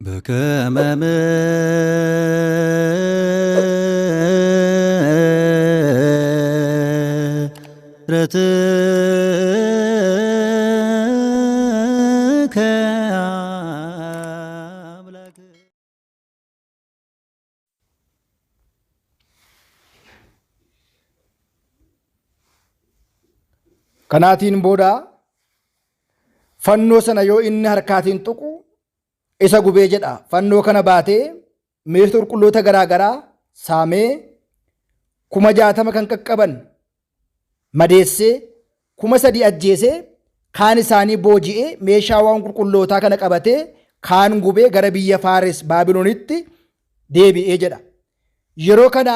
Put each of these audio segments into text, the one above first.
በከመ ምሕረትከ አምላክ። Kanaatiin booda fannoo sana yoo inni harkaatiin tuqu isa gubee jedha. Fannoo kana baatee meeshaa qulqulloota garaa garaa saamee 60,000 kan qaqqaban madeessee 3,000 ajjeesee kaan isaanii booji'ee meeshaa waan qulqullootaa kana qabatee kaan gubee gara biyya Faares Baabiloonitti deebi'ee jedha. Yeroo kana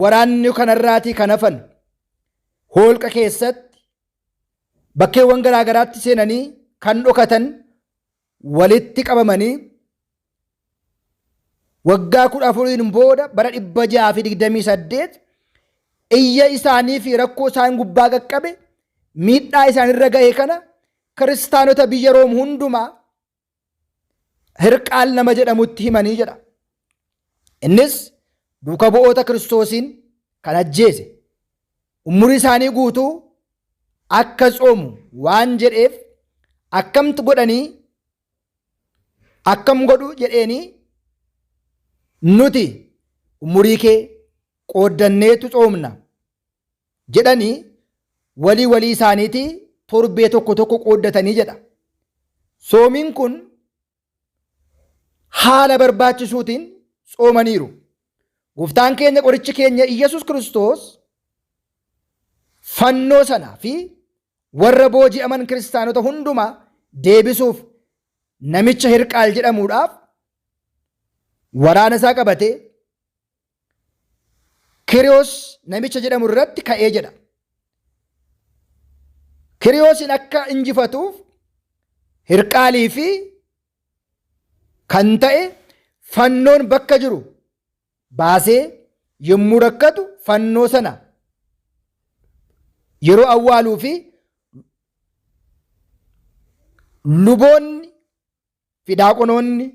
waraanni kanarraatii kan hafan holqa keessatti bakkeewwan garaa garaatti seenanii kan dhokatan walitti qabamanii waggaa 14 booda bara 628 iyya isaanii fi rakkoo isaan gubbaa qaqqabe miidhaa isaanirra ga'e kana kiristaanota biyya Room hundumaa Hirqaal nama jedhamutti himanii jedha. Innis duuka bu'oota Kiristoosiin kan ajjeese umurii isaanii guutuu akka tsoomu waan jedheef akkamtu godhanii akkam godhu jedheenii nuti umurii kee qooddanneetu tsoomna jedhanii walii walii isaaniitii torbee tokko tokko qooddatanii jedha. Soomiin kun haala barbaachisuutiin tsoomaniiru. Gooftaan keenya qorichi keenya Iyyasuus Kiristoos fannoo sana fi warra booji'aman kiristaanota hundumaa deebisuuf namicha Hirqaal jedhamuudhaaf waraana isaa qabatee Kiriyoos namicha jedhamu irratti ka'ee jedha. Kiriyoosiin akka injifatuuf Hirqaalii fi kan ta'e fannoon bakka jiru baasee yommuu rakkatu fannoo sana yeroo awwaaluu fi luboonni fi daaqonoonni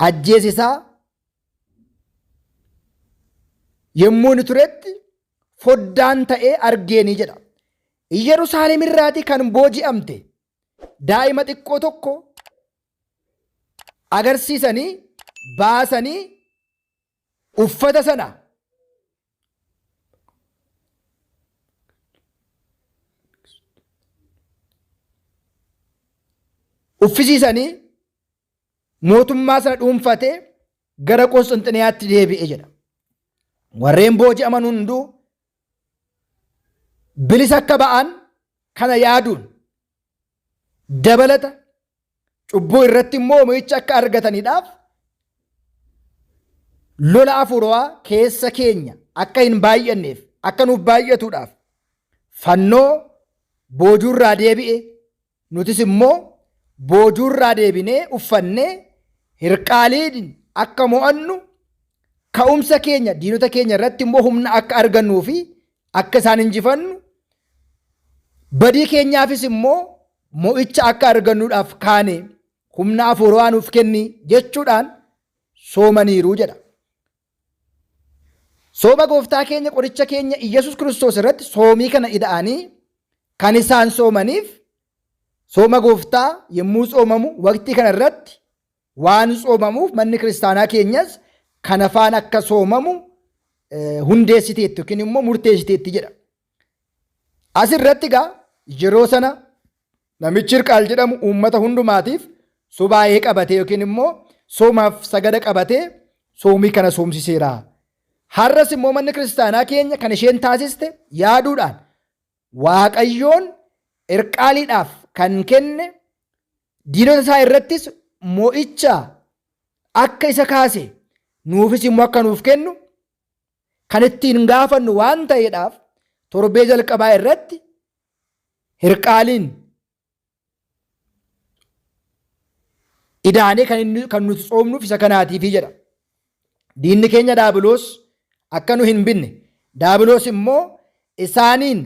ajjeesisaa yommuu inni turetti foddaan ta'ee argeenii jedha. Yerusaalem irraatii kan booji'amte daa'ima xiqqoo tokko agarsiisanii baasanii uffata sana uffisiisanii mootummaa sana dhuunfatee gara Qosxinxiniyaatti deebi'e jedha. Warreen booji'aman hunduu bilisa akka ba'an kana yaaduun dabalata cubbuu irratti immoo mo'icha akka argataniidhaaf lola afuurawaa keessa keenya akka hin baay'anneef akka nuuf baay'atuudhaaf fannoo boojuurraa deebi'e nutis immoo boojuurraa deebinee uffannee hirqaaliin akka mo'annu ka'umsa keenya diinota keenya irratti immoo humna akka argannuu fi akka isaan injifannu badii keenyaafis immoo mo'icha akka argannuudhaaf kaane humna afuurawaa nuuf kenni jechuudhaan soomaniiru jedha. Sooma gooftaa keenya qoricha keenya Iyyasuus Kiristoos irratti soomii kana ida'anii kan isaan soomaniif sooma gooftaa yommuu soomamu waqtii kana irratti waan soomamuuf manni kiristaanaa keenyas kana faana akka soomamu hundeessiteetti yookiin immoo murteessiteetti jedha. Asirratti egaa yeroo sana namichi Hirqaal jedhamu uummata hundumaatiif subaa'ee qabatee yookiin immoo soomaaf sagada qabatee soomii kana soomsiseera. Har'as immoo manni kiristaanaa keenya kan isheen taasiste yaaduudhaan Waaqayyoon Hirqaaliidhaaf kan kenne diinota isaa irrattis mo'icha akka isa kaase nuufis immoo akka nuuf kennu kan ittiin gaafannu waan ta'eedhaaf torbee jalqabaa irratti Hirqaaliin idaanee kan inni kan nuti tsoomnuuf isa kanaatiifi jedha. Diinni keenya daabiloos akka nu hin binne daabiloos immoo isaaniin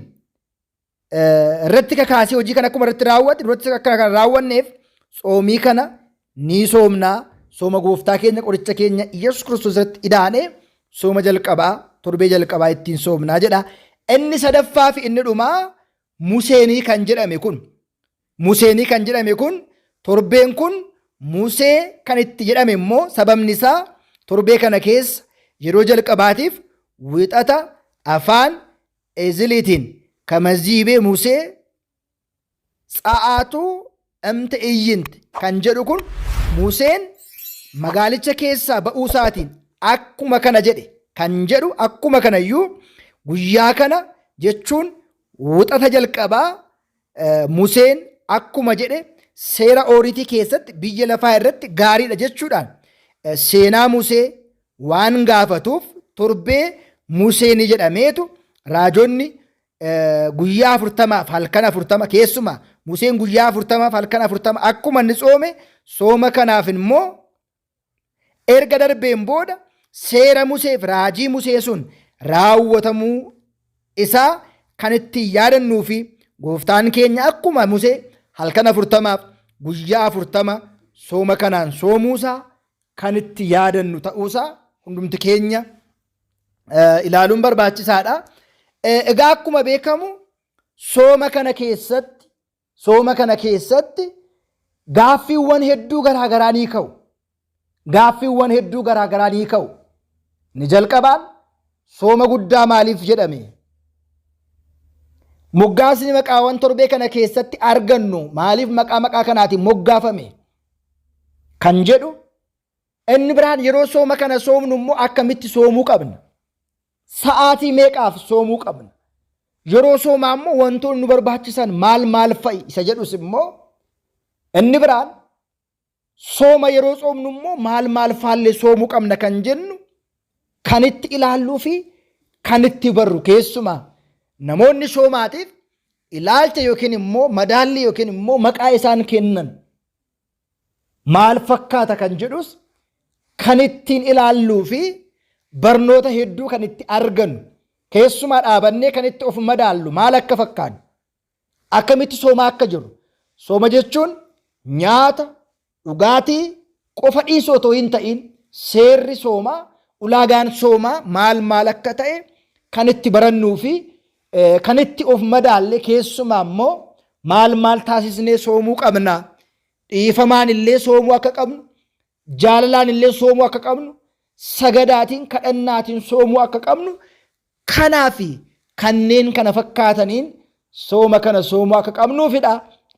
irratti kakaasee hojii kana akkuma irratti raawwate duratti akka kan raawwanneef tsoomii kana ni soomnaa. Sooma gooftaa keenya qoricha keenya Iyyasuus Kiristoos irratti idaanee sooma jalqabaa torbee jalqabaa ittiin soomnaa jedha. Inni sadaffaa fi inni dhumaa Museenii kan jedhame kun Museenii kan jedhame kun torbeen kun Musee kan itti jedhame immoo sababni isaa torbee kana keessa yeroo jalqabaatiif wixata afaan Eziliitiin kamaziibee Musee tsa'aatu emte iyyint kan jedhu kun Museen magaalicha keessaa ba'uu isaatiin akkuma kana jedhe kan jedhu akkuma kanayyuu guyyaa kana jechuun wixata jalqabaa Museen akkuma jedhe seera Ooriitii keessatti biyya lafaa irratti gaariidha jechuudhaan seenaa Musee waan gaafatuuf torbee Musee ni jedhameetu raajonni guyyaa 40f halkan 40 keessumaa Museen guyyaa 40f halkan 40 akkuma inni tsoome sooma kanaaf immoo erga darbeen booda seera Museef raajii Musee sun raawwatamuu isaa kan ittiin yaadannuu fi gooftaan keenya akkuma Musee halkan 40f guyyaa 40 sooma kanaan soomuusaa kan itti yaadannu ta'uusaa hundumti keenya ilaaluun barbaachisaadha. Egaa akkuma beekamu sooma kana keessatti sooma kana keessatti gaaffiiwwan hedduu garaagaraa ni ka'u. Gaaffiiwwan hedduu garaagaraa ni ka'u. Inni jalqabaan sooma guddaa maaliif jedhame? Moggaasni maqaawwan torbee kana keessatti argannu maaliif maqaa maqaa kanaatiin moggaafame? Kan jedhu Inni biraan yeroo sooma kana soomnu immoo akkamitti soomuu qabna? Sa'aatii meeqaaf soomuu qabna? Yeroo soomaa immoo wantoonni nu barbaachisan maal maal fa'i isa jedhus immoo inni biraan sooma yeroo soomnu immoo maal maal faallee soomuu qabna kan jennu kan itti ilaalluu fi kan itti barru keessumaa namoonni soomaatiif ilaalcha yookiin immoo madaallii yookiin immoo maqaa isaan kennan maal fakkaata kan jedhus kan ittiin ilaalluu fi barnoota hedduu kan itti argannu keessumaa dhaabannee kan itti of madaallu maal akka fakkaannu akkamitti soomaa akka jirru sooma jechuun nyaata dhugaatii qofa dhiisuu otoo hin ta'in seerri soomaa ulaagaan soomaa maal maal akka ta'e kan itti barannuu fi kan itti of madaalle keessumaa immoo maal maal taasisnee soomuu qabna dhiifamaan illee soomuu akka qabnu jaalalaan illee soomuu akka qabnu sagadaatiin kadhannaatiin soomuu akka qabnu kanaa fi kanneen kana fakkaataniin sooma kana soomuu akka qabnuufidha.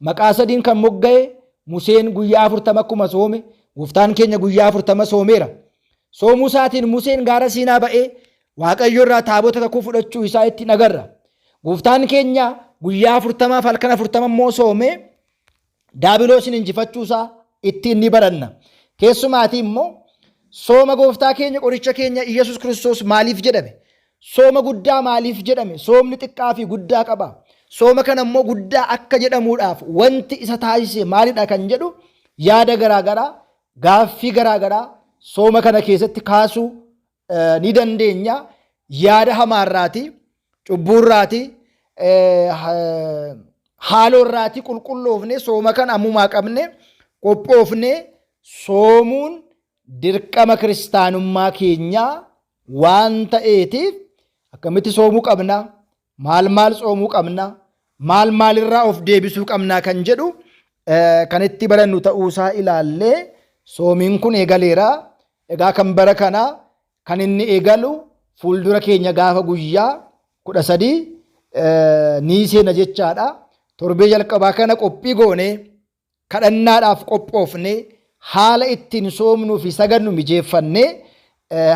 Maqaa sadiin kan mogga'e Museen guyyaa 40 akkuma soome gooftaan keenya guyyaa 40 soomeera. Soomuu isaatiin Museen gaara Siinaa ba'ee Waaqayyo irraa taabota kakuu fudhachuu isaa ittiin agarra. Gooftaan keenya guyyaa 40f halkan 40 immoo soomee daabiloosiin injifachuu isaa ittiin ni baranna. Keessumaatii immoo sooma gooftaa keenya qoricha keenya Iyyasuus Kiristoos maaliif jedhame? Sooma guddaa maaliif jedhame? Soomni xiqqaa fi guddaa qaba. Sooma kana immoo guddaa akka jedhamuudhaaf wanti isa taasise maalidha kan jedhu yaada garaagaraa gaaffii garaagaraa sooma kana keessatti kaasuu ni dandeenya. Yaada hamaarraati, cubbuurraati, haaloorraati qulqulloofne sooma kana ammumaa qabne qophoofne soomuun dirqama kiristaanummaa keenyaa waan ta'eetiif akkamitti soomuu qabna, maal maal soomuu qabna, maal maalirraa of deebisuu qabnaa kan jedhu kan itti barannu ta'uusaa ilaallee soomiin kun eegaleera. Egaa kan bara kanaa kan inni eegalu fuuldura keenya gaafa guyyaa 13 ni seena jechaadha. Torbee jalqabaa kana qophii goonee kadhannaadhaaf qophoofnee haala ittiin soomnuu fi sagadnu mijeeffannee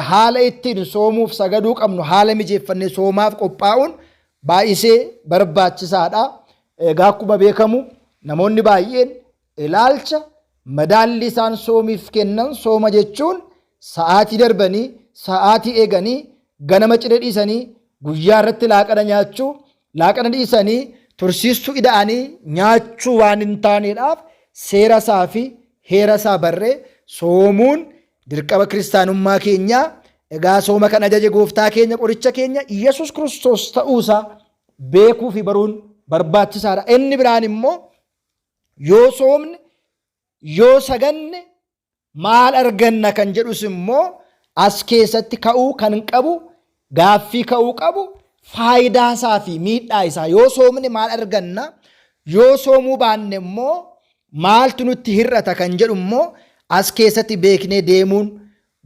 haala ittiin soomuuf sagaduu qabnu haala mijeeffannee soomaaf qophaa'uun baay'isee barbaachisaadha. Egaa akkuma beekamu namoonni baay'een ilaalcha madaalli isaan soomiif kennan sooma jechuun sa'aatii darbanii sa'aatii eeganii ganama ciree dhiisanii guyyaa irratti laaqana nyaachuu Laaqana dhiisanii tursiistuu ida'anii nyaachuu waan hin taaneedhaaf seera isaa fi heera isaa barree soomuun dirqama kiristaanummaa keenyaa. Egaa sooma kan ajaje gooftaa keenya qoricha keenya Yesuus Kiristoos ta'uusaa beekuu fi baruun barbaachisaadha. Inni biraan immoo yoo soomne yoo saganne maal arganna kan jedhus immoo as keessatti ka'uu kan qabu, gaaffii ka'uu qabu, faayidaa isaa fi miidhaa isaa, yoo soomne maal arganna, yoo soomuu baanne immoo maaltu nutti hir'ata kan jedhu immoo as keessatti beeknee deemuun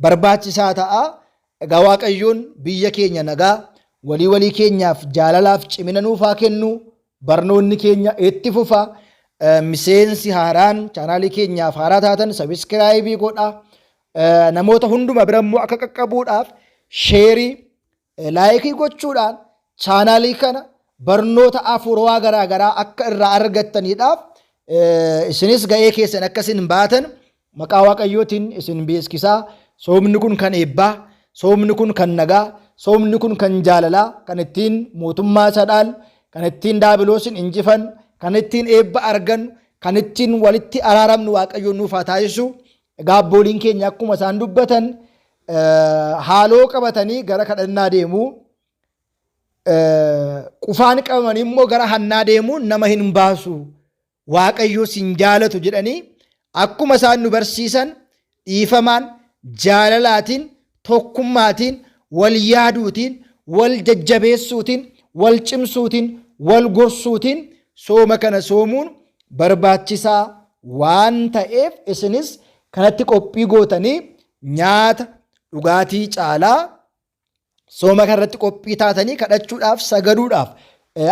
barbaachisaa ta'a. Egaa Waaqayyoon biyya keenya nagaa, walii walii keenyaaf jaalalaaf cimina nuuf haa kennu. Barnoonni keenya itti fufa. Miseensi haaraan chaanaalii keenyaaf haaraa taatan subscribe godhaa. Namoota hunduma bira immoo akka qaqqabuudhaaf share, like gochuudhaan chaanaalii kana barnoota afuurawaa garaa garaa akka irraa argattaniidhaaf isinis ga'ee keessan akka isin baatan maqaa Waaqayyootiin isin beeksisaa. Soomni kun kan eebbaa, soomni kun kan nagaa, soomni kun kan jaalalaa, kan ittiin mootummaa isa dhaalu, kan ittiin daabiloosin injifannu, kan ittiin eebba argannu, kan ittiin walitti araaramnu Waaqayyoon nuuf haa taasisu. Egaa abbooliin keenya akkuma isaan dubbatan, haaloo qabatanii gara kadhannaa deemuu, qufaan qabamanii immoo gara hannaa deemuun nama hin baasu. Waaqayyo sin jaalatu jedhanii akkuma isaan nu barsiisan, dhiifamaan, jaalalaatiin, tokkummaatiin, wal yaaduutiin, wal jajjabeessuutiin, wal cimsuutiin, wal gorsuutiin sooma kana soomuun barbaachisaa waan ta'eef, isinis kanatti qophii gootanii nyaata dhugaatii caalaa sooma kanarratti qophii taatanii kadhachuudhaaf, sagaduudhaaf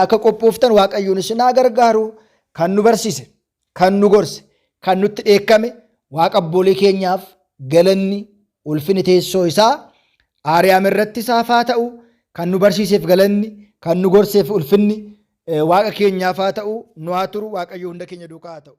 akka qophooftan Waaqayyoon isin haa gargaaru. Kan nu barsiise, kan nu gorse, kan nutti dheekkame Waaqa abboolii keenyaaf galanni, ulfini teessoo isaa Aariyaam irratti isaaf haa ta'u. Kan nu barsiiseef galanni, kan nu gorseef ulfinni Waaqa keenyaaf haa ta'u. Nu haa turu. Waaqayyo hunda keenya duukaa haa ta'u.